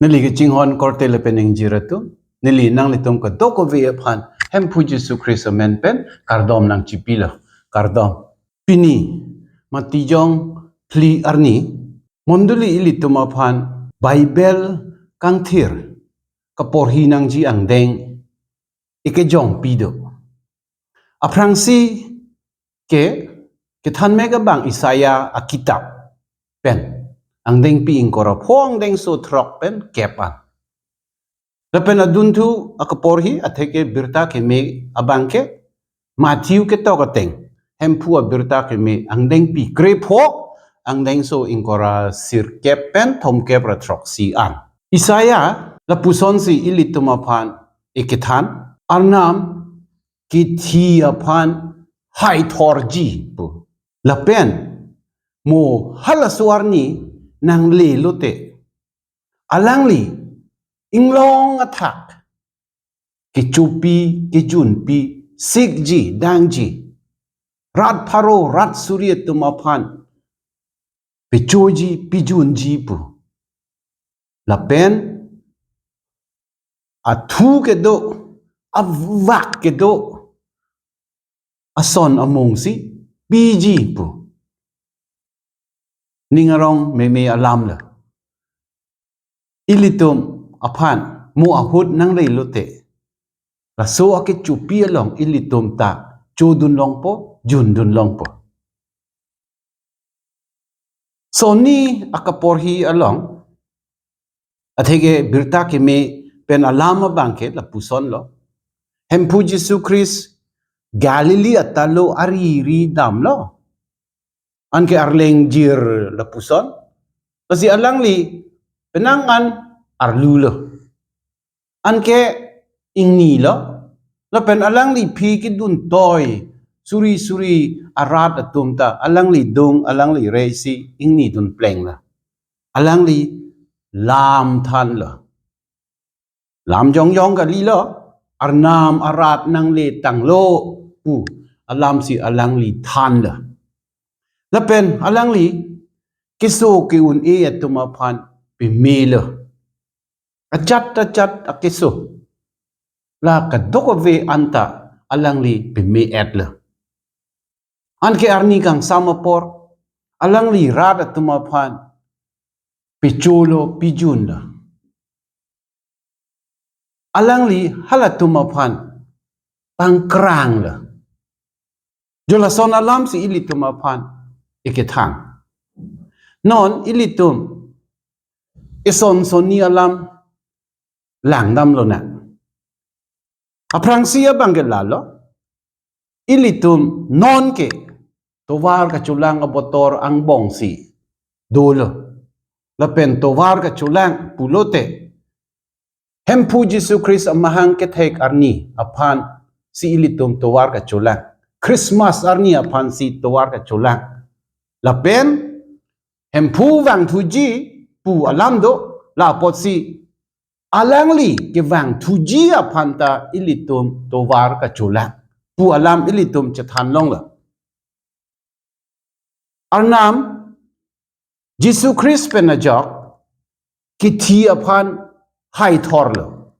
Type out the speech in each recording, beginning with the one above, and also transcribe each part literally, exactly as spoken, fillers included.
Neli kachinghon korte lapen ingjir atum, neli nanglitum kadokave aphan Hemphu Jisu Khristo amen pen kardom nangchipilo. Kardom. Pini Matijong phli arni, mondoli ilitum aphan Bible kangthir kaporhi nangji angdeng ikejongpi do. Aphrangsi ke kethanmek abang Isaiah akitap pen angdengpi ingkoi ra pho angdengso throk pen kep an. Lapen adunthu akaporhi atheke birta keme abang ke Matthew ketok ateng Hemphu abirta keme angdengpi krepho angdengso ingkoi ra sirkep pen thomkep ra throksi an. Isaiah lapusonsi ilitum aphan ikethan, Arnam kithi aphan haithorji pu. Lapen mo halaso arni nangle lote, alangli inglong athak kechopi, kejunpi, sikji, dangji, rat pharo, rat suri atum aphan pechoji, pejunji pu. Lapen athu kedo, avak kedo, ason amungsi piji pu. Ning arong meme alam lo. Ilitum aphan mo ahut nangle lote, laso akechopi along ilitum ta chodun longpo, jundun longpo. Sonni akaporhi along atheke birta keme pen alam abang ke lapusonlo. Hemphu Jisu Khristo Galilee atalo ariri damlo. Anke arlengjir lapuson. Lasi alangli penang an arlulo. Anke ingnilo. Lapen alangli aphi kedun toi suri suri arat atum ta, alangli dung, alangli rei si ingnidun plenglo. Alangli lam thanlo. Lam jongjong kalilo, Arnam arat nangle tanglo pu alamsi alangli thanlo. Lapen alangli keso ke-un-e atum aphan pemelo. Ajat ajat akeso, la kadokave anta alangli peme-etlo. Anke arni kangsam apor alangli rat atum aphan pecholo, pejunlo. Alangli halatum aphan pangkranglo. Jo lason alamsi ilitum aphan ikethan. Non ilitum ison sonni alam langdam lonang. Aphrangsi abang ke lalo, ilitum nonke tovar kacholang abotor angbongsi dolo. Lapen tovar kacholang pulote, Hemphu Jisu Khristo amahang kethek arni aphansi ilitum tovar kacholang. Christmas arni aphansi tovar kacholang. Lapen Hemphu vangthuji pu alam do, la apotsi alangli kevangthuji aphan ta ilitum tovar kacholang pu alam ilitum chethan longlo. Arnam Jisu Khristo pen ajok kithi aphan haithorlo.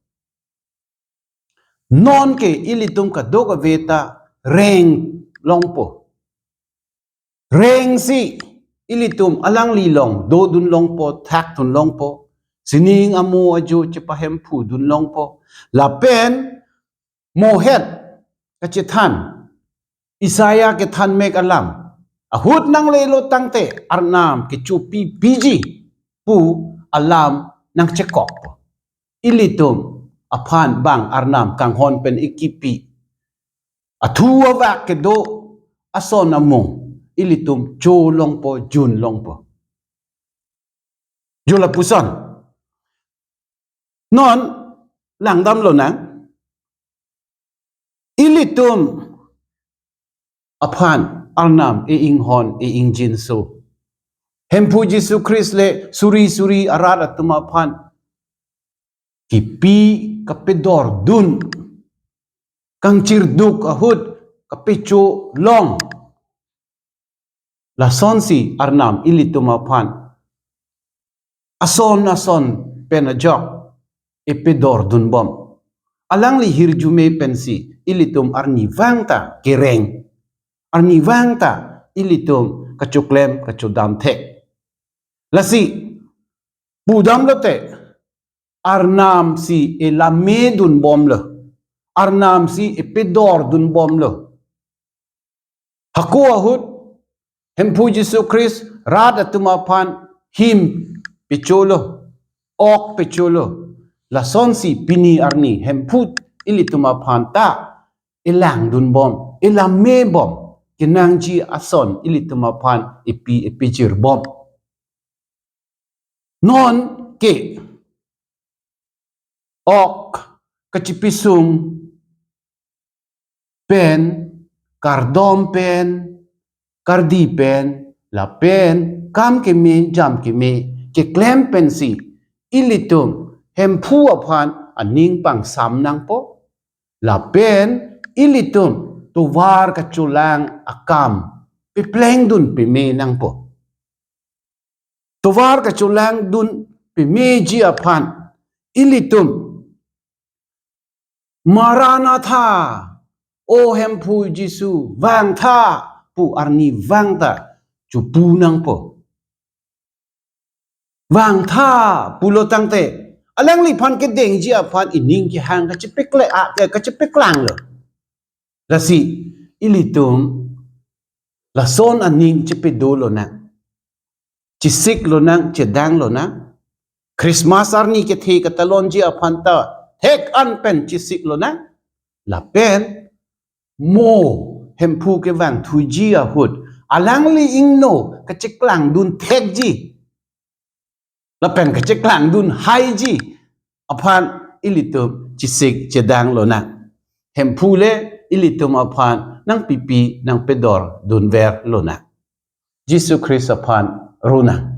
Nonke ilitum kadokave ta reng longpo. Rengsi ilitum alangli along dodun longpo, thakdun longpo. Sining amo ajo chepahemphudun longpo. Lapen mohet kachethan Isaiah kethanmek alam, ahut nanglelo tangte Arnam kechopi piji pu alam nangchekokpo. Ilitum aphan bang Arnam kanghon pen ikipi, athu avak kedo, ason amung ilitum cho longpo, jun longpo. Jo lapuson. Non langdam lonang. Ilitum aphan Arnam e-inghon e-ingjinso, Hemphu Jisu Khristo le suri suri arat atum aphan kipi kapedordun, kangchirduk ahut kapecho long. Lasonsi Arnam ilitum aphan ason ason pen ajok epedor dunbom. Alangli hirjume pensi ilitum arnivang ta kereng. Arnivang ta ilitum kachoklem kachodam thek. Lasi pudamlote Arnam si elame dunbomlo. Arnam si epedor dunbomlo. Hako ahut Hemphu Jisu Christ rat atum aphan him pecholo, ok pecholo. Lasonsi pini arni Hemphu ilitum aphan ta elang dunbom, elame bom, kenangji ason ilitum aphan epi epijirbom. Non ke ok kachipesung pen, kardom pen, kardi pen, lapen kam keme jam keme keklem pensi ilitum Hemphu aphan aning pangsam nangpo. Lapen ilitum tovar kacholang akam peplengdun peme nangpo. Tovar kacholang dun pemeji aphan ilitum Maranatha, O Hemphu Jisu, vangtha pu arnivang ta chopu nangpo. Vangtha pulo tangte alangliphan kedengji aphan ining kehang kachepekle a, eh, kachepeklanglo. Lasi ilitum lason aning chepedo lonang. Chesik lonang, chedang lonang. Christmas arni kethe katalonji aphan ta thek an pen chesik lonang. Lapen mo Hemphu kevangthuji ahut alangli ingno kacheklang dun thekji lapen kacheklang dun haiji aphan ilitum chesik chedang lonang. Hemphu le ilitum aphan nangpipi nangpedor dunver lonang. Jisu Christ aphan ronang.